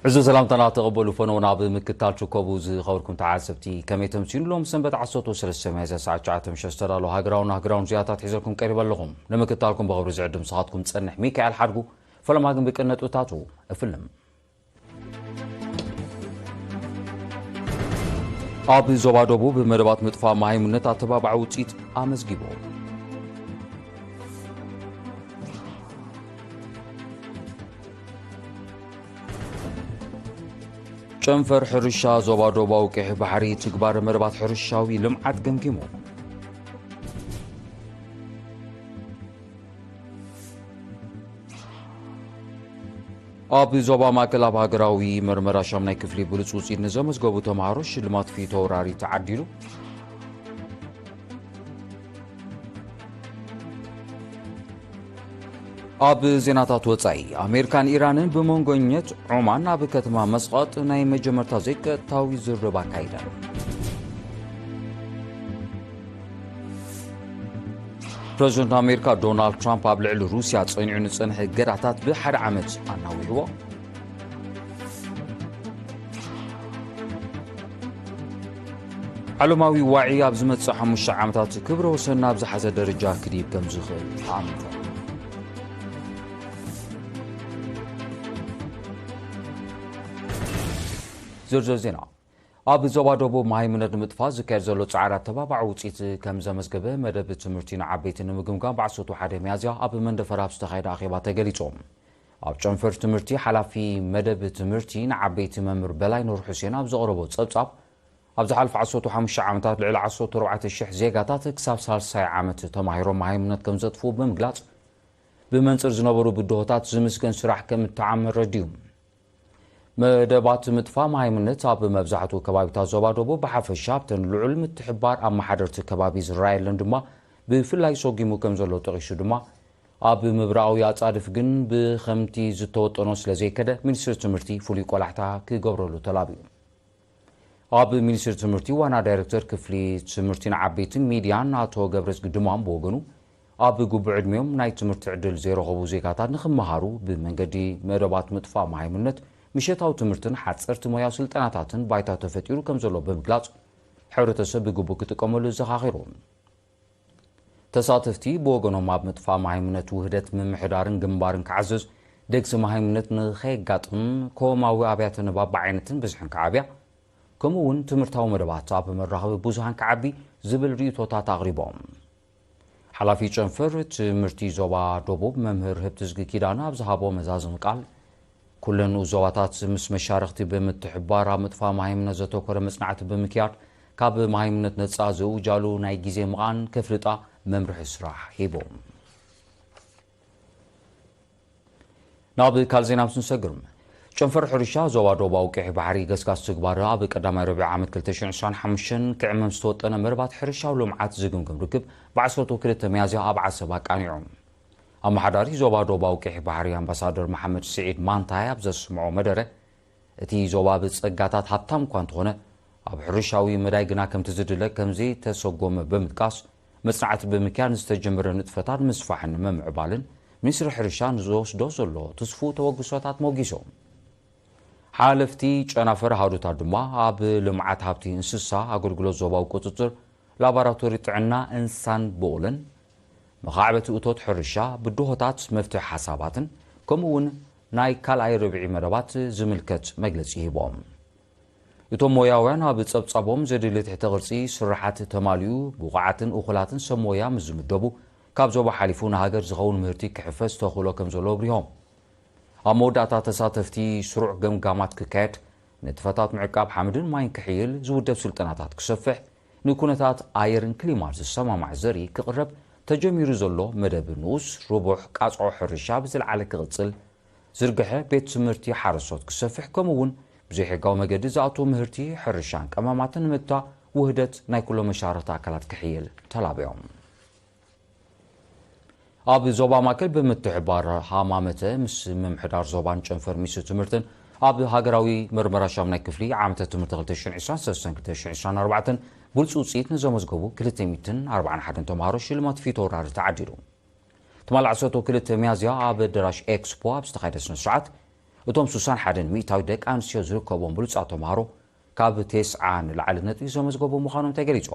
እዚ ሰላምታና ተቐበሉ። ፈነው ናብ ምክታል ትርከቡ ዝኸበርኩም ተዓዘብቲ፣ ከመይ ተምሲሉ? ሎም ሰንበት ዓሰርተ ሰለስተ ሚያዝያ ሰዓት ትሽዓተ ምሸት ዝተዳለዉ ሃገራውን ኣህጉራውን ዜናታት ሒዘልኩም ቀሪበ ኣለኹም። ንምክታልኩም ብኽብሪ ዝዕድም ንስኻትኩም ዝጸንሕ ሚካኤል ሓድጉ። ፈለማ ግን ብቅድመ ነጥብታቱ እፍልም። ኣብ ዞባ ደቡብ መደባት ምጥፋእ መሃይምነት ኣተባባዒ ውፅኢት ኣመዝጊቡ። ጨንፈር ሕርሻ ዞባ ደቡባዊ ቀይሕ ባሕሪ ትግባረ መደባት ሕርሻዊ ልምዓት ገምጊሙ። ኣብ ዞባ ማእከል ኣብ ሃገራዊ መርመራ ሻምናይ ክፍሊ ብሉጽ ውጽኢት ንዘመዝገቡ ተምሃሮ ሽልማት ፊተውራሪ ተዓዲሉ። ኣብ ዜናታት ወጻኢ፣ ኣሜሪካን ኢራንን ብመንጎኘት ዖማን ኣብ ከተማ መስቐጥ ናይ መጀመርታ ዘይቀጥታዊ ዝርርብ ኣካይደን። ፕረዚደንት ኣሜሪካ ዶናልድ ትራምፕ ኣብ ልዕሊ ሩስያ ጸኒዑ ንጸንሐ እገዳታት ብሓደ ዓመት ኣናዊሕዎ። ዓለማዊ ዋዒ ኣብ ዝመጽእ ሓሙሽተ ዓመታት ክብረ ወሰን ናብ ዝሓዘ ደረጃ ክድይብ ከም ዝኽእል ተኣሚቱ። ዝርዝር ዜና። ኣብ ዞባ ደቡብ መሃይምነት ንምጥፋእ ዝካየድ ዘሎ ጻዕሪ ኣተባባዒ ውጽኢት ከም ዘመዝገበ መደብ ትምህርቲ ንዓበይቲ ንምግምጋም ብ ዓሰርተ ሓደ ሚያዝያ ኣብ መንደፈራ ኣብ ዝተኻየደ ኣኼባ ተገሊጹ። ኣብ ጨንፈር ትምህርቲ ሓላፊ መደብ ትምህርቲ ንዓበይቲ መምህር በላይ ኑር ሑሴን ኣብ ዘቕረቦ ጸብጻብ፣ ኣብ ዝሓለፈ ዓሰርተ ሓሙሽተ ዓመታት ልዕሊ ዓሰርተ ኣርባዕተ ሽሕ ዜጋታት ክሳብ ሳልሳይ ዓመት ተማሂሮም መሃይምነት ከም ዘጥፍኡ ብምግላጽ፣ ብመንጽር ዝነበሩ ብድሆታት ዝምስገን ስራሕ ከም እተዓመ ረድዩ። መደባት ምጥፋእ መሃይምነት ኣብ መብዛሕትኡ ከባቢታት ዞባ ደቡብ ብሓፈሻ ኣብተን ልዑል ምትሕብባር ኣመሓደርቲ ከባቢ ዝረኣየለን ድማ ብፍላይ ሰጒሙ ከም ዘሎ ጠቒሱ ድማ፣ ኣብ ምብራቓዊ ኣጻድፍ ግን ብኸምቲ ዝተወጠኖ ስለ ዘይከደ ሚኒስትሪ ትምህርቲ ፍሉይ ቆላሕታ ክገብረሉ ተላብዩ። ኣብ ሚኒስትሪ ትምህርቲ ዋና ዳይሬክተር ክፍሊ ትምህርቲ ንዓበይትን ሚድያን ኣቶ ገብረዝጊ ድማም ብወገኑ፣ ኣብ ግቡእ ዕድሚኦም ናይ ትምህርቲ ዕድል ዘይረኸቡ ዜጋታት ንኽመሃሩ ብመንገዲ መደባት ምጥፋእ መሃይምነት ምሸታዊ ትምህርትን ሓፀርቲ ሞያዊ ስልጠናታትን ባይታ ተፈጢሩ ከም ዘሎ ብምግላፅ፣ ሕብረተሰብ ብግቡእ ክጥቀመሉ ዘኻኺሩ። ተሳተፍቲ ብወገኖም፣ ኣብ ምጥፋእ መሃይምነት ውህደት ምምሕዳርን ግንባርን ክዓዝዝ፣ ደግሲ መሃይምነት ንኸየጋጥም፣ ኮማዊ ኣብያተ ንባብ ብዓይነትን ብዝሕን ክዓብያ፣ ከምኡ እውን ትምህርታዊ መደባት ኣብ መራኸቢ ብዙሃን ክዓቢ ዝብል ርእይቶታት ኣቕሪቦም። ሓላፊ ጨንፈር ትምህርቲ ዞባ ደቡብ መምህር ህብትዝጊ ኪዳነ ኣብ ዝሃቦ መዛዘሚ ቃል፣ ኩለን ንኡስ ዞባታት ምስ መሻርኽቲ ብምትሕብባር ኣብ ምጥፋእ መሃይምነት ዘተኮረ መጽናዕቲ ብምክያድ፣ ካብ መሃይምነት ነጻ ዘውጃሉ ናይ ግዜ ምቓን ከፍልጣ መምርሒ ስራሕ ሂቦም። ናብ ካልእ ዜና ምስ ንሰግር፣ ጨንፈር ሕርሻ ዞባ ደቡባዊ ቀይሕ ባሕሪ ገስጋስ ትግባረ ኣብ ቀዳማይ ረብዒ ዓመት ክልተ ሽሕን ዕስራን ሓሙሽተን ክዕመም ዝተወጠነ መደባት ሕርሻዊ ልምዓት ዝግምግም ርክብ ብ ዓሰርተ ክልተ ሚያዝያ ኣብ ዓሰብ ኣቃኒዑ። ኣመሓዳሪ ዞባ ደቡባዊ ቀይሕ ባሕሪ ኣምባሳደር መሓመድ ስዒድ ማንታይ ኣብ ዘስምዖ መደረ፣ እቲ ዞባ ብጸጋታት ሃብታም እኳ እንተኾነ፣ ኣብ ሕርሻዊ መዳይ ግና ከምቲ ዝድለ ከም ዘይተሰጎመ ብምጥቃስ፣ መጽናዕቲ ብምክያድ ንዝተጀመረ ንጥፈታት ንምስፋሕን ንምምዕባልን ሚኒስትሪ ሕርሻ ንዝወስዶ ዘሎ ትስፉው ተበግሶታት ሞጊሶም። ሓለፍቲ ጨናፍር ኣሃዱታት ድማ ኣብ ልምዓት ሃብቲ እንስሳ፣ ኣገልግሎት ዞባዊ ቁጽጽር፣ ላቦራቶሪ ጥዕና እንስሳን ብቑልን፣ መኻዕበቲ እቶት ሕርሻ፣ ብድሆታት መፍትሒ ሓሳባትን ከምኡ እውን ናይ ካልኣይ ርብዒ መደባት ዝምልከት መግለጺ ሂቦም። እቶም ሞያውያን ኣብ ጸብጻቦም፣ ዘድሊ ትሕተ ቅርጺ ስርሓት ተማሊኡ፣ ብቑዓትን እኹላትን ሰብ ሞያ ምስ ዝምደቡ፣ ካብ ዞባ ሓሊፉ ንሃገር ዝኸውን ምህርቲ ክሕፈስ ተኽእሎ ከም ዘሎ ኣብሪሆም። ኣብ መወዳእታ፣ ተሳተፍቲ ስሩዕ ገምጋማት ክካየድ፣ ንጥፈታት ምዕቃብ ሓመድን ማይን ክሕይል፣ ዝውደብ ስልጠናታት ክሰፍሕ፣ ንኩነታት ኣየርን ክሊማን ዝሰማማዕ ዘርኢ ክቕረብ፣ ተጀሚሩ ዘሎ መደብ ንኡስ ርቡሕ ቃጽዖ ሕርሻ ብዝለዓለ ክቕጽል፣ ዝርግሐ ቤት ትምህርቲ ሓረስቶት ክሰፍሕ፣ ከምኡ እውን ብዘይሕጋዊ መገዲ ዝኣትዉ ምህርቲ ሕርሻን ቀመማትን ንምግታእ ውህደት ናይ ኩሎም መሻርኽቲ ኣካላት ክሕይል ተላቢዮም። ኣብ ዞባ ማእከል ብምትሕብባር ሃማመተ ምስ ምምሕዳር ዞባን ጨንፈር ሚኒስትሪ ትምህርትን ኣብ ሃገራዊ መርመራ ሻምናይ ክፍሊ ዓመተ ትምህርቲ ክልተ ሽሕን ዕስራን ሰለስተን ክልተ ሽሕን ዕስራን ኣርባዕተን ብሉጽ ውጽኢት ንዘመዝገቡ ክልተ ሚእትን ኣርባዓን ሓደን ተምሃሮ ሽልማት ፊተውራሪ ተዓዲሉ። ትማሊ ዓሰርተ ክልተ ሚያዝያ ኣብ ኣዳራሽ ኤክስፖ ኣብ ዝተኻየደ ስነ ስርዓት፣ እቶም ስሳን ሓደን ሚእታዊት ደቂ ኣንስትዮ ዝርከቦም ብሉጻት ተምሃሮ ካብ ተስዓ ንላዕሊ ነጥቢ ዘመዝገቡ ምዃኖም ተገሊጹ።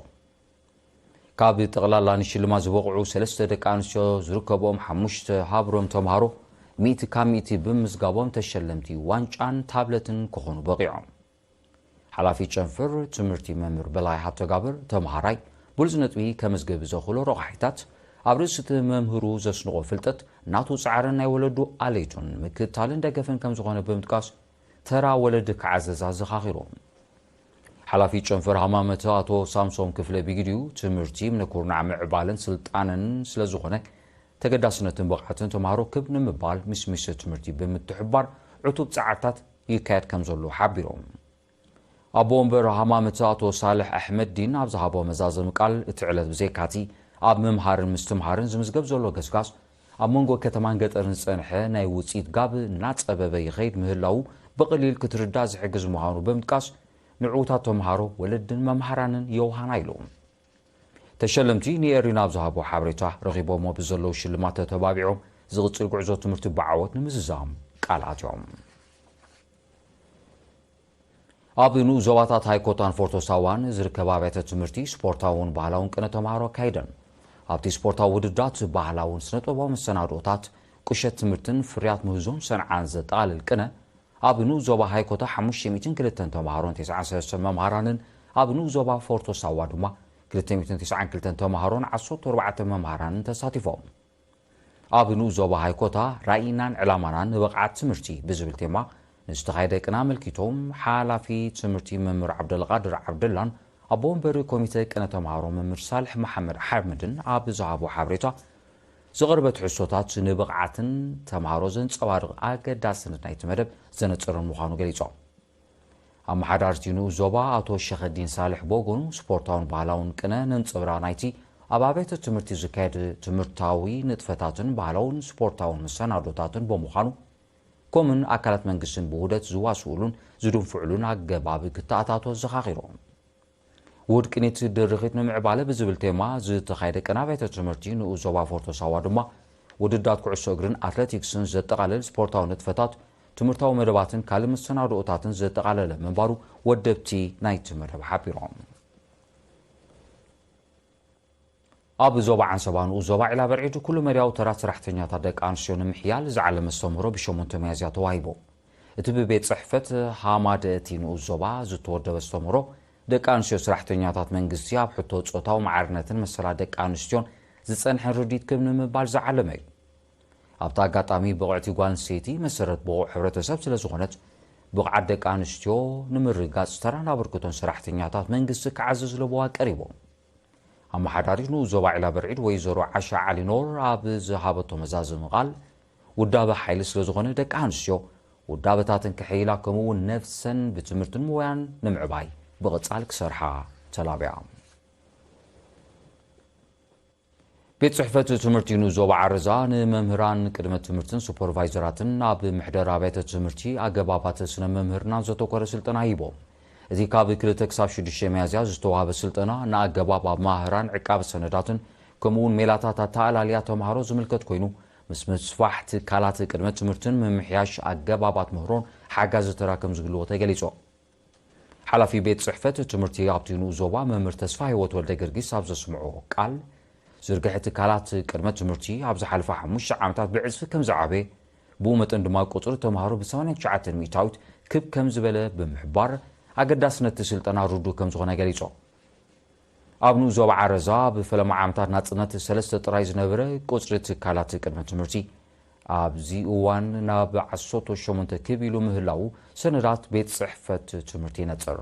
ካብ ጠቕላላ ንሽልማት ዝበቕዑ ሰለስተ ደቂ ኣንስትዮ ዝርከብኦም ሓሙሽተ ሃብሮም ተምሃሮ ሚእቲ ካብ ሚእቲ ብምዝጋቦም ተሸለምቲ ዋንጫን ታብለትን ክኾኑ በቒዖም። ሓላፊ ጨንፈር ትምህርቲ መምህር በላይ ሃብተጋብር፣ ተምሃራይ ብሉጽ ነጥቢ ከመዝግብ ዘኽእሎ ረቋሒታት ኣብ ርእሲ እቲ መምህሩ ዘስንቖ ፍልጠት ናቱ ጻዕርን ናይ ወለዱ ኣለይቱን ምክትታልን ደገፍን ከም ዝኾነ ብምጥቃስ፣ ተራ ወለዲ ክዓዘዝ ኣዘኻኺሩ። ሓላፊ ጨንፈር ሃማመተ ኣቶ ሳምሶም ክፍለ ብግዲኡ፣ ትምህርቲ ንኩርናዕ ምዕባለን ስልጣንን ስለ ዝኾነ፣ ተገዳስነትን ብቕዓትን ተምሃሮ ክብ ንምባል ምስ ሚኒስትሪ ትምህርቲ ብምትሕብባር ዕቱብ ጻዕርታት ይካየድ ከም ዘሎ ሓቢሮም። ኣቦ ወንበር ሃማመተ ኣቶ ሳልሕ ኣሕመድ ዲን ኣብ ዝሃቦ መዛዘሚ ቃል፣ እቲ ዕለት ብዘይካቲ ኣብ ምምሃርን ምስትምሃርን ዝምዝገብ ዘሎ ገስጋስ፣ ኣብ መንጎ ከተማን ገጠርን ዝጸንሐ ናይ ውጽኢት ጋብ እናጸበበ ይኸይድ ምህላዉ ብቐሊል ክትርዳእ ዝሕግዝ ምዃኑ ብምጥቃስ፣ ንዕዉታት ተምሃሮ፣ ወለድን መምሃራንን የውሃና ኢሉ። ተሸለምቲ ንኤሪና ኣብ ዝሃቦ ሓበሬታ፣ ረኺቦሞ ብዘለዉ ሽልማት ተተባቢዖም ዝቕጽል ጉዕዞ ትምህርቲ ብዓወት ንምዝዛም ቃል ኣትዮም። ኣብ ንኡስ ዞባታት ሃይኮታን ፎርቶ ሳዋን ዝርከባ ኣብያተ ትምህርቲ ስፖርታውን ባህላውን ቅነ ተምሃሮ ኣካይደን። ኣብቲ ስፖርታዊ ውድዳት ባህላውን ስነ-ጥበባዊ መሰናድኦታት፣ ቁሸት ትምህርትን ፍርያት ምህዞን ሰንዓን ዘጠቓልል ቅነ፣ ኣብ ንኡስ ዞባ ሃይኮታ ሓሙሽተ ሚእትን ክልተን ተምሃሮን ተስዓን ሰለስተን መምሃራንን፣ ኣብ ንኡስ ዞባ ፎርቶ ሳዋ ድማ ክልተ ሚእትን ተስዓን ክልተን ተምሃሮን ዓሰርተ ኣርባዕተ መምሃራንን ተሳቲፎም። ኣብ ንኡስ ዞባ ሃይኮታ ራኢናን ዕላማናን ንብቕዓት ትምህርቲ ብዝብል ቴማ ንዝተኻየደ ቅነ ኣመልኪቶም፣ ሓላፊ ትምህርቲ መምህር ዓብደልቃድር ዓብደላን ኣቦ ወንበር ኮሚተ ቅነ ተምሃሮ መምህር ሳልሕ መሓመድ ሓምድን ኣብ ዝሃቦ ሓበሬታ፣ ዝቐረበ ትሕዝቶታት ንብቕዓትን ተምሃሮ ዘንጸባርቕ ኣገዳስነት ናይቲ መደብ ዘነጸረን ምዃኑ ገሊጾም። ኣመሓዳርቲ ንኡስ ዞባ ኣቶ ሸኸዲን ሳልሕ ብወገኑ፣ ስፖርታውን ባህላውን ቅነ ነንጸብራቕ ናይቲ ኣብ ኣብያተ ትምህርቲ ዝካየድ ትምህርታዊ ንጥፈታትን ባህላውን ስፖርታውን መሰናዶታትን ብምዃኑ፣ ከምኡውን ኣካላት መንግስትን ብውህደት ዝዋስኡሉን ዝድንፍዑሉን ኣገባብ ክተኣታቶ ኣዘኻኺሮም። ውድ ቅኒት ድርኺት ንምዕባለ ብዝብል ቴማ ዝተኻየደ ቅነ ኣብያተ ትምህርቲ ንኡስ ዞባ ፎርቶ ሳዋ ድማ፣ ውድድራት ኩዕሶ እግርን ኣትሌቲክስን ዘጠቓልል ስፖርታዊ ንጥፈታት፣ ትምህርታዊ መደባትን ካልእ መሰናድኦታትን ዘጠቓለለ ምንባሩ ወደብቲ ናይቲ መደብ ሓቢሮም። ኣብ ዞባ ዓንሰባ ንኡስ ዞባ ዒላ በርዒድ ኩሉ መዳያዊ ተራ ሰራሕተኛታት ደቂ ኣንስትዮ ንምሕያል ዝዓለመ ኣስተምህሮ ብሸሞንተ ሚያዝያ ተዋሂቡ። እቲ ብቤት ጽሕፈት ሃማደቲ ንኡስ ዞባ ዝተወደበ ኣስተምህሮ፣ ደቂ ኣንስትዮ ሰራሕተኛታት መንግስቲ ኣብ ሕቶ ጾታዊ ማዕርነትን መሰላት ደቂ ኣንስትዮን ዝጸንሐን ርዲት ክብ ንምባል ዝዓለመ እዩ። ኣብቲ ኣጋጣሚ፣ ብቑዕቲ ጓል ኣንስተይቲ መሰረት ብቑዕ ሕብረተሰብ ስለ ዝኾነት፣ ብቕዓት ደቂ ኣንስትዮ ንምርግጋጽ ተራን ኣበርክቶን ሰራሕተኛታት መንግስቲ ክዓዝዝ ለበዋ ቀሪቡ። ኣመሓዳሪት ንኡስ ዞባ ዒላ በርዒድ ወይዘሮ ዓሻ ዓሊኖር ኣብ ዝሃበቶ መዛዘሚ ቃል፣ ውዳበ ሓይሊ ስለ ዝኾነ፣ ደቂ ኣንስትዮ ውዳበታተን ክሕይላ፣ ከምኡ እውን ነፍሰን ብትምህርትን ሞያን ንምዕባይ ብቐጻል ክሰርሓ ተላብያ። ቤት ጽሕፈት ትምህርቲ ንኡስ ዞባ ዓረዛ ንመምህራን ቅድመ ትምህርትን ሱፐርቫይዘራትን ኣብ መሕደሪ ኣብያተ ትምህርቲ ኣገባባት ስነ መምህርና ዘተኮረ ስልጠና ሂቦም። እዚ ካብ ክልተ ክሳብ ሽዱሽተ ሚያዝያ ዝተዋህበ ስልጠና፣ ንኣገባብ ኣመሃህራን ዕቃበ ሰነዳትን ከምኡ እውን ሜላታት ኣተኣላልያ ተምሃሮ ዝምልከት ኮይኑ፣ ምስ ምስፋሕ ትካላት ቅድመ ትምህርትን ምምሕያሽ ኣገባባት ምህሮን ሓጋዚ ተራ ከም ዝግልዎ ተገሊጹ። ሓላፊ ቤት ጽሕፈት ትምህርቲ ኣብቲ ንኡስ ዞባ መምህር ተስፋ ህይወት ወልደ ገርጊስ ኣብ ዘስምዖ ቃል፣ ዝርግሐ ትካላት ቅድመ ትምህርቲ ኣብ ዝሓለፈ ሓሙሽተ ዓመታት ብዕጽፊ ከም ዝዓበየ፣ ብኡ መጠን ድማ ቁጽሪ ተምሃሮ ብ ሰማንያን ትሽዓተን ሚእታዊት ክብ ከም ዝበለ ብምሕባር፣ ኣገዳስነት እቲ ስልጠና ርዱእ ከም ዝኾነ ገሊጹ። ኣብ ንኡስ ዞባ ዓረዛ ብፈለማ ዓመታት ናጽነት ሰለስተ ጥራይ ዝነበረ ቁጽሪ ትካላት ቅድመ ትምህርቲ ኣብዚ እዋን ናብ ዓሰርተ ሸሞንተ ክብ ኢሉ ምህላዉ ሰነዳት ቤት ጽሕፈት ትምህርቲ ይነጽር።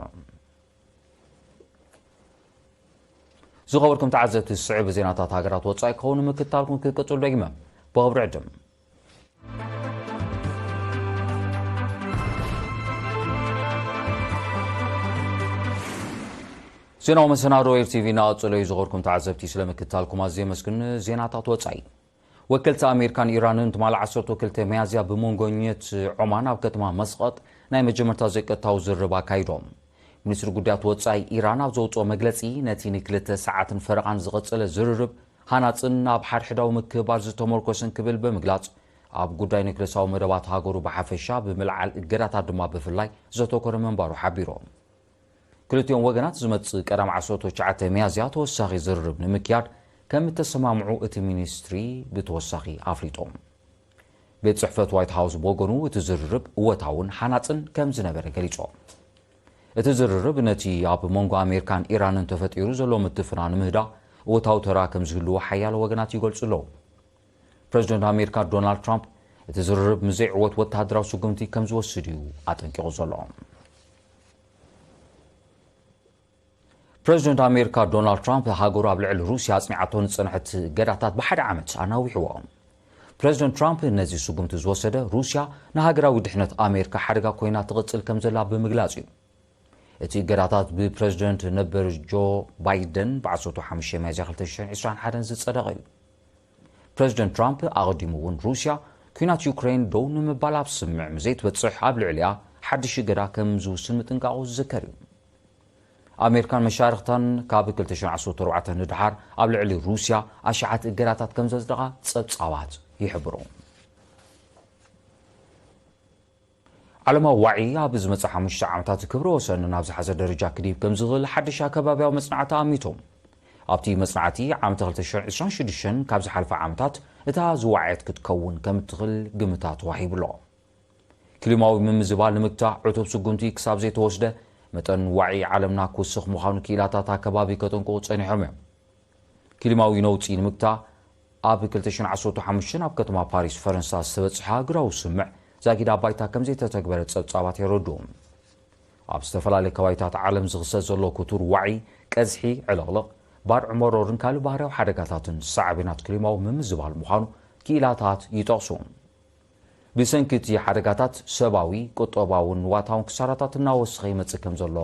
ዝኸበርኩም ተዓዘብቲ፣ ዝስዕብ ዜናታት ሃገራት ወጻኢ ክኸውን ምክትታልኩም ክቅጽል ደጊመ ብኽብሪ ዕድም። ዜናዊ መሰናዶ ኤር ቲቪ እናቐጸለ እዩ። ዝኸበርኩም ተዓዘብቲ፣ ስለ ምክትታልኩም ኣዝየ የመስግን። ዜናታት ወጻኢ። ወከልቲ ኣሜሪካን ኢራንን ትማሊ ዓሰርተ ክልተ ሚያዝያ ብመንጎኘት ዖማን ኣብ ከተማ መስቐጥ ናይ መጀመርታ ዘይቀጥታዊ ዝርርብ ኣካይዶም። ሚኒስትሪ ጉዳያት ወጻኢ ኢራን ኣብ ዘውጽኦ መግለጺ፣ ነቲ ንክልተ ሰዓትን ፈረቓን ዝቐጸለ ዝርርብ ሃናጽን ኣብ ሓድሕዳዊ ምክብባር ዝተመርኮሰን ክብል ብምግላጽ፣ ኣብ ጉዳይ ኒክለሳዊ መደባት ሃገሩ ብሓፈሻ ብምልዓል እገዳታት ድማ ብፍላይ ዘተኮረ ምንባሩ ሓቢሮም። ክልቲኦም ወገናት ዝመጽእ ቀዳም ዓሰርተ ትሽዓተ ሚያዝያ ተወሳኺ ዝርርብ ንምክያድ ከም እተሰማምዑ እቲ ሚኒስትሪ ብተወሳኺ ኣፍሊጦም። ቤት ጽሕፈት ዋይት ሃውስ ብወገኑ እቲ ዝርርብ እወታውን ሓናጽን ከም ዝነበረ ገሊጾም። እቲ ዝርርብ ነቲ ኣብ መንጎ ኣሜሪካን ኢራንን ተፈጢሩ ዘሎ ምትፍና ንምህዳእ እወታዊ ተራ ከም ዝህልዎ ሓያሎ ወገናት ይገልጹ ኣለዉ። ፕረዚደንት ኣሜሪካ ዶናልድ ትራምፕ እቲ ዝርርብ ምዘይዕወት ወተሃደራዊ ስጉምቲ ከም ዝወስድ እዩ ኣጠንቂቑ ዘሎ። ፕረዚደንት ኣሜሪካ ዶናልድ ትራምፕ ሃገሩ ኣብ ልዕሊ ሩስያ ኣጽኒዓቶ ንጸንሐት እገዳታት ብሓደ ዓመት ኣናዊሕዎ። ፕረዚደንት ትራምፕ ነዚ ስጉምቲ ዝወሰደ ሩስያ ንሃገራዊ ድሕነት ኣሜሪካ ሓደጋ ኮይና ትቕጽል ከም ዘላ ብምግላጽ እዩ። እቲ እገዳታት ብፕረዚደንት ነበር ጆ ባይደን ብ ዓሰርተ ሓሙሽተ ሚያዝያ ክልተ ሽሕን ዕስራን ሓደን ዝጸደቐ እዩ። ፕረዚደንት ትራምፕ ኣቐዲሙ እውን ሩስያ ኲናት ዩክሬን ደው ንምባል ኣብ ስምምዕ ምዘይትበጽሕ ኣብ ልዕሊኣ ሓድሽ እገዳ ከም ዝውስን ምጥንቃቑ ዝዝከር እዩ። ኣሜሪካን መሻርኽታን ካብ ክልተ ሽሕን ዓሰርተ ኣርባዕተ ንድሓር ኣብ ልዕሊ ሩስያ ኣሽሓት እገዳታት ከም ዘጽደቓ ጸብጻባት ይሕብሩ። ዓለማዊ ዋዒ ኣብ ዝመጽእ ሓሙሽተ ዓመታት ክብረ ወሰን ናብ ዝሓዘ ደረጃ ክድይብ ከም ዝኽእል ሓድሽ ኣከባብያዊ መጽናዕቲ ኣሚቶም። ኣብቲ መጽናዕቲ ዓመተ ክልተ ሽሕን ዕስራን ሽዱሽተን ካብ ዝሓልፈ ዓመታት እታ ዝወዓየት ክትከውን ከም እትኽእል ግምታት ተዋሂቡ ኣሎ። ክሊማዊ ምምዝባል ንምግታእ ዕቱብ ስጉምቲ ክሳብ ዘይተወስደ መጠን ዋዒ ዓለምና ክውስኽ ምዃኑ ክኢላታት ኣከባቢ ከጠንቅቑ ጸኒሖም እዮም። ክሊማዊ ነውጺ ንምግታእ ኣብ ክልተ ሽሕን ዓሰርተ ሓሙሽተን ኣብ ከተማ ፓሪስ ፈረንሳ ዝተበጽሐ ኣህጉራዊ ስምምዕ ዛጊዳ ባይታ ከም ዘይተተግበረ ጸብጻባት የረድኡ። ኣብ ዝተፈላለዩ ከባቢታት ዓለም ዝኽሰት ዘሎ ክቱር ዋዒ፣ ቀዝሒ፣ ዕልቕልቕ፣ ባድዒ መሮርን ካልእ ባህርያዊ ሓደጋታትን ሳዕቤናት ክሊማዊ ምምዝባል ምዃኑ ክኢላታት ይጠቕሱ። ብሰንኪ እቲ ሓደጋታት ሰብኣዊ፣ ቁጠባውን ንዋታውን ክሳራታት እናወሰኸ ይመጽእ ከም ዘሎ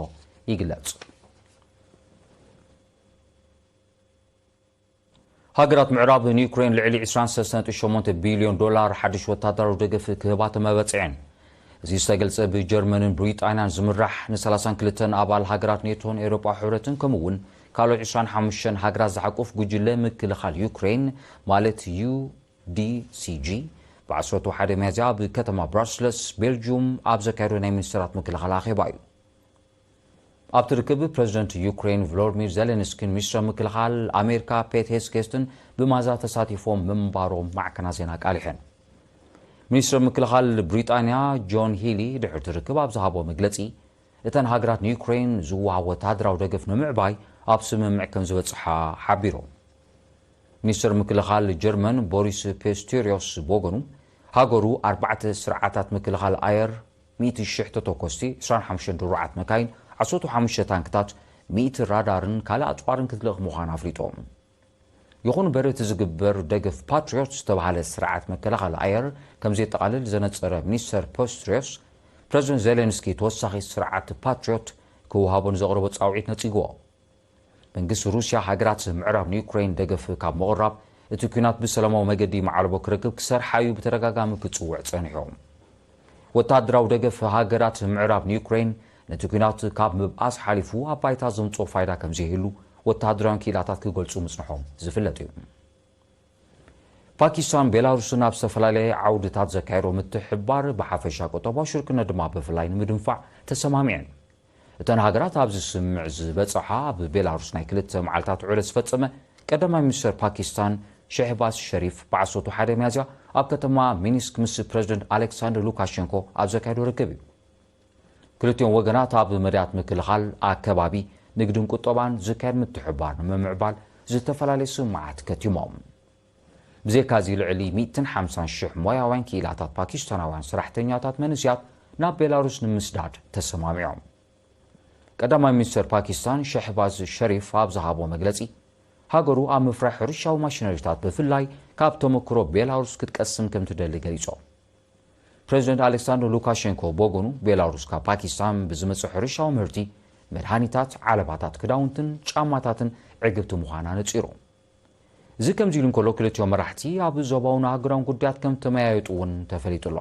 ይግለጽ። ሃገራት ምዕራብ ንዩክሬን ልዕሊ ዕስራን ሰለስተን ነጥቢ ሸሞንተ ቢልዮን ዶላር ሓድሽ ወታደራዊ ደገፍ ክህባ ተመባጺዐን። እዚ ዝተገልጸ ብጀርመንን ብሪጣንያን ዝምራሕ ንሰላሳን ክልተን ኣባል ሃገራት ኔቶን ኤውሮጳ ሕብረትን ከምኡ እውን ካልኦት ዕስራን ሓሙሽተን ሃገራት ዝሓቁፍ ጉጅለ ምክልኻል ዩክሬን ማለት ዩ ዲ ሲ ጂ ብ ዓሰርተ ሓደ ሚያዝያ ኣብ ከተማ ብራስለስ ቤልጅዩም ኣብ ዘካየዶ ናይ ሚኒስትራት ምክልኻል ኣኼባ እዩ። ኣብቲ ርክብ ፕረዚደንት ዩክሬን ቮሎድሚር ዜሌንስኪን ሚኒስትር ምክልኻል ኣሜሪካ ፔት ሄግሴትን ብማዛ ተሳቲፎም ምንባሮም ማዕከናት ዜና ኣቃሊሐን። ሚኒስትር ምክልኻል ብሪጣንያ ጆን ሂሊ ድሕርቲ ርክብ ኣብ ዝሃቦ መግለጺ፣ እተን ሃገራት ንዩክሬን ዝወሃብ ወተሃደራዊ ደገፍ ንምዕባይ ኣብ ስምምዕ ከም ዝበጽሓ ሓቢሮም። ሚኒስትር ምክልኻል ጀርመን ቦሪስ ፔስቴሪዮስ ብወገኑ፣ ሃገሩ ኣርባዕተ ስርዓታት ምክልኻል ኣየር፣ ሚእቲ ሽሕ ተተኮስቲ፣ ዕስራን ሓሙሽተን ድሩዓት መካይን፣ ዓሰርተ ሓሙሽተ ታንክታት፣ ሚእቲ ራዳርን ካልእ ኣጽዋርን ክትልእኽ ምዃና ኣፍሊጦም። ይኹን እምበር፣ እቲ ዝግበር ደገፍ ፓትሪዮት ዝተባህለ ስርዓት መከላኸሊ ኣየር ከም ዘየጠቓልል ዘነጸረ ሚኒስተር ፖስትሪዮስ፣ ፕረዚደንት ዜሌንስኪ ተወሳኺ ስርዓት ፓትሪዮት ክወሃቦ ንዘቕረቦ ጻውዒት ነጺግዎ። መንግስቲ ሩስያ፣ ሃገራት ምዕራብ ንዩክሬን ደገፍ ካብ ምቕራብ፣ እቲ ኲናት ብሰላማዊ መገዲ መዓልቦ ክረክብ ክሰርሓ እዩ ብተደጋጋሚ ክጽውዕ ጸኒሑ። ወተሃደራዊ ደገፍ ሃገራት ምዕራብ ንዩክሬን ነቲ ኲናት ካብ ምብኣስ ሓሊፉ ኣብ ባይታ ዘምጽኦ ፋይዳ ከም ዘይህሉ ወተሃደራውያን ክኢላታት ክገልጹ ምጽንሖም ዝፍለጥ እዩ። ፓኪስታን ቤላሩስን ኣብ ዝተፈላለየ ዓውድታት ዘካየዶ ምትሕብባር ብሓፈሻ ቁጠባዊ ሽርክነት ድማ ብፍላይ ንምድንፋዕ ተሰማሚዐን። እተን ሃገራት ኣብዚ ስምምዕ ዝበጽሓ ኣብ ቤላሩስ ናይ ክልተ መዓልታት ውዕለት ዝፈጸመ ቀዳማይ ሚኒስተር ፓኪስታን ሸህባዝ ሸሪፍ ብ ዓሰርተ ሓደ ሚያዝያ ኣብ ከተማ ሚኒስክ ምስ ፕረዚደንት ኣሌክሳንደር ሉካሸንኮ ኣብ ዘካየዶ ርክብ እዩ። ክልቲኦም ወገናት ኣብ መዳያት ምክልኻል ኣከባቢ፣ ንግድን ቁጠባን ዝካየድ ምትሕብባር ንምምዕባል ዝተፈላለየ ስምምዓት ከቲሞም። ብዘይካዚ ልዕሊ ሚእትን ሓምሳን ሽሕ ሞያውያን ክኢላታት ፓኪስታናውያን ሰራሕተኛታት መንእሰያት ናብ ቤላሩስ ንምስዳድ ተሰማሚዖም። ቀዳማይ ሚኒስተር ፓኪስታን ሸህባዝ ሸሪፍ ኣብ ዝሃቦ መግለጺ፣ ሃገሩ ኣብ ምፍራይ ሕርሻዊ ማሽነሪታት ብፍላይ ካብ ተመክሮ ቤላሩስ ክትቀስም ከም ትደሊ ገሊጾም። ፕረዚደንት ኣሌክሳንደር ሉካሸንኮ ብወገኑ፣ ቤላሩስ ካብ ፓኪስታን ብዝመጽእ ሕርሻዊ ምህርቲ፣ መድሃኒታት፣ ዓለባታት፣ ክዳውንትን ጫማታትን ዕግብቲ ምዃና ነጺሩ። እዚ ከምዚ ኢሉ እንከሎ፣ ክልቲኦም መራሕቲ ኣብ ዞባውን ኣህጉራውን ጉዳያት ከም ተመያየጡ እውን ተፈሊጡ ኣሎ።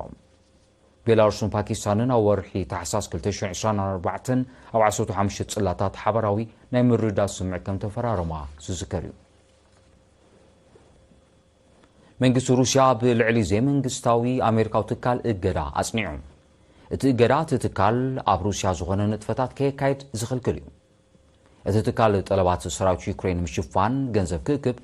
ቤላሩስን ፓኪስታንን ኣብ ወርሒ ታሕሳስ ክልተ ሽሕን ዕስራን ኣርባዕተን ኣብ ዓሰርተ ሓሙሽተ ጽላታት ሓባራዊ ናይ ምርድዳእ ስምምዕ ከም ተፈራረማ ዝዝከር እዩ። መንግስቲ ሩስያ ብልዕሊ ዘይመንግስታዊ ኣሜሪካዊ ትካል እገዳ ኣጽኒዑ። እቲ እገዳ እቲ ትካል ኣብ ሩስያ ዝኾነ ንጥፈታት ከየካይድ ዝኽልክል እዩ። እቲ ትካል ጠለባት ሰራዊት ዩክሬን ምሽፋን ገንዘብ ክእክብ፣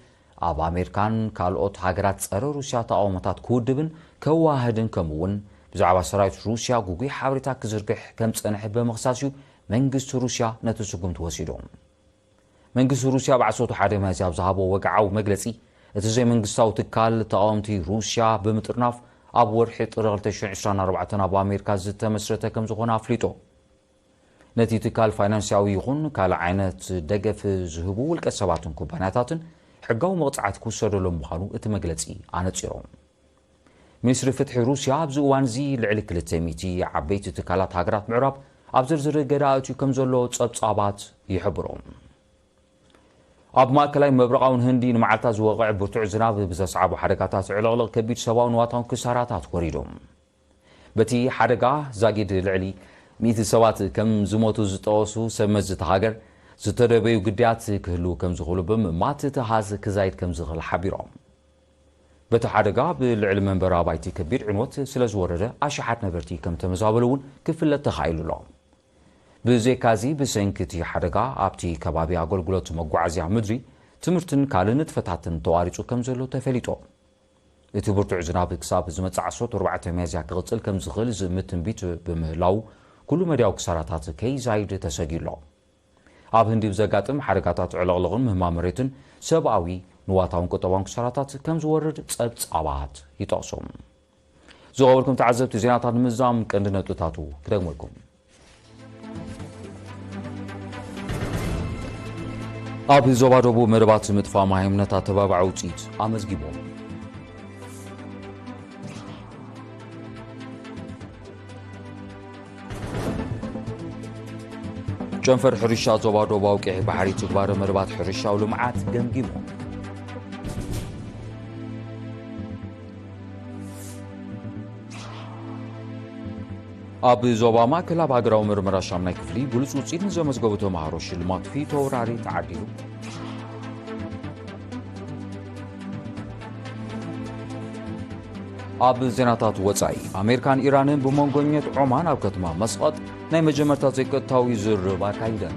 ኣብ ኣሜሪካን ካልኦት ሃገራት ጸረ ሩስያ ተቓውሞታት ክውድብን ከዋህድን፣ ከምኡ እውን ብዛዕባ ሰራዊት ሩስያ ግጉይ ሓበሬታ ክዝርግሕ ከም ጸንሐ ብምኽሳስ እዩ መንግስቲ ሩስያ ነቲ ስጉምቲ ወሲዱ። መንግስቲ ሩስያ ኣብ ዓሰርተ ሓደ ሚያዝያ ኣብ ዝሃቦ ወግዓዊ መግለጺ፣ እቲ ዘይመንግስታዊ ትካል ተቓወምቲ ሩስያ ብምጥርናፍ ኣብ ወርሒ ጥሪ ክልተ ሽሕን ዕስራን ኣርባዕተን ኣብ ኣሜሪካ ዝተመስረተ ከም ዝኾነ ኣፍሊጡ። ነቲ ትካል ፋይናንስያዊ ይኹን ካልእ ዓይነት ደገፍ ዝህቡ ውልቀ ሰባትን ኩባንያታትን ሕጋዊ መቕጻዕቲ ክውሰደሎም ምዃኑ እቲ መግለጺ ኣነጺሩ። ሚኒስትሪ ፍትሒ ሩስያ ኣብዚ እዋን እዚ ልዕሊ ክልተ ሚእቲ ዓበይቲ ትካላት ሃገራት ምዕራብ ኣብ ዝርዝር እገዳ ኣእትዩ ከም ዘሎ ጸብጻባት ይሕብሩ። ኣብ ማእከላይ ምብራቓውን ህንዲ ንመዓልታት ዝወቕዐ ብርቱዕ ዝናብ ብዘስዓቦ ሓደጋታት ዕልቕልቕ ከቢድ ሰብኣውን ንዋታውን ክሳራታት ወሪዱ። በቲ ሓደጋ ዛጊድ ልዕሊ ሚእቲ ሰባት ከም ዝሞቱ ዝጠቐሱ ሰብ መዚ እታ ሃገር፣ ዝተደበዩ ግዳያት ክህልዉ ከም ዝኽእሉ ብምእማት እቲ ኣሃዝ ክዛይድ ከም ዝኽእል ሓቢሮም። በቲ ሓደጋ ብልዕሊ መንበሪ ኣባይቲ ከቢድ ዕንወት ስለ ዝወረደ ኣሽሓት ነበርቲ ከም ተመዛበሉ እውን ክፍለጥ ተኻኢሉ ኣሎ። ብዘይካዚ ብሰንኪ እቲ ሓደጋ ኣብቲ ከባቢ ኣገልግሎት መጓዓዝያ ምድሪ፣ ትምህርትን ካልእ ንጥፈታትን ተቋሪጹ ከም ዘሎ ተፈሊጡ። እቲ ብርቱዕ ዝናብ ክሳብ ዝመጽእ ዓሰርተ ኣርባዕተ ሚያዝያ ክቕጽል ከም ዝኽእል ዝእምት ትንቢት ብምህላው፣ ኩሉ መዳያዊ ክሳራታት ከይዛይድ ተሰጊኡ ኣሎ። ኣብ ህንዲ ብዘጋጥም ሓደጋታት ዕልቕልቕን ምህማም መሬትን ሰብኣዊ፣ ንዋታውን ቁጠባውን ክሳራታት ከም ዝወርድ ጸብጻባት ይጠቕሱ። ዝኸበርኩም ተዓዘብቲ፣ ዜናታት ንምዝዛም ቀንዲ ነጥብታቱ ክደግመልኩም። ኣብ ዞባ ደቡብ መደባት ምጥፋእ መሃይምነት ኣተባባዒ ውፅኢት ኣመዝጊቦም። ጨንፈር ሕርሻ ዞባ ደቡባዊ ቀይሕ ባሕሪ ትግባረ መደባት ሕርሻዊ ልምዓት ገምጊሙ። ኣብ ዞባ ማእከል ኣብ ሃገራዊ ምርመራ ሻምናይ ክፍሊ ብሉጽ ውጽኢት ንዘመዝገቡ ተምሃሮ ሽልማት ፊተውራሪ ተዓዲሉ። ኣብ ዜናታት ወጻኢ፣ ኣሜሪካን ኢራንን ብመንጎኘት ዖማን ኣብ ከተማ መስቐጥ ናይ መጀመርታ ዘይቀጥታዊ ዝርርብ ኣካይደን።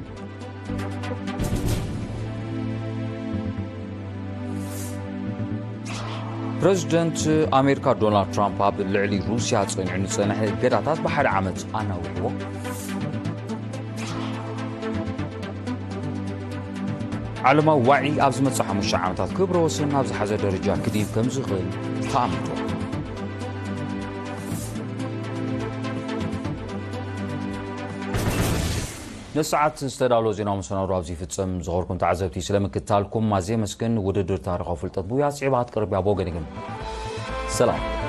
ፕረዚደንት ኣሜሪካ ዶናልድ ትራምፕ ኣብ ልዕሊ ሩስያ ጸኒዑ ንጸንሐ እገዳታት ብሓደ ዓመት ኣናዊሕዎ። ዓለማዊ ዋዒ ኣብ ዝመጽእ ሓሙሽተ ዓመታት ክብረ ወሰን ናብ ዝሓዘ ደረጃ ክድይብ ከም ዝኽእል ተኣሚቱ። ነሰዓት ዝተዳሎ ዜናዊ መሰናዶ ኣብዚ ይፍጸም። ዝኸበርኩም ተዓዘብቲ፣ ስለ ምክትታልኩም ኣዝየ የመስግን። ውድድር ታሪኻዊ ፍልጠት ብውያ ጽዒባ ክትቀርብ እያ። ብወገን ግን ሰላም።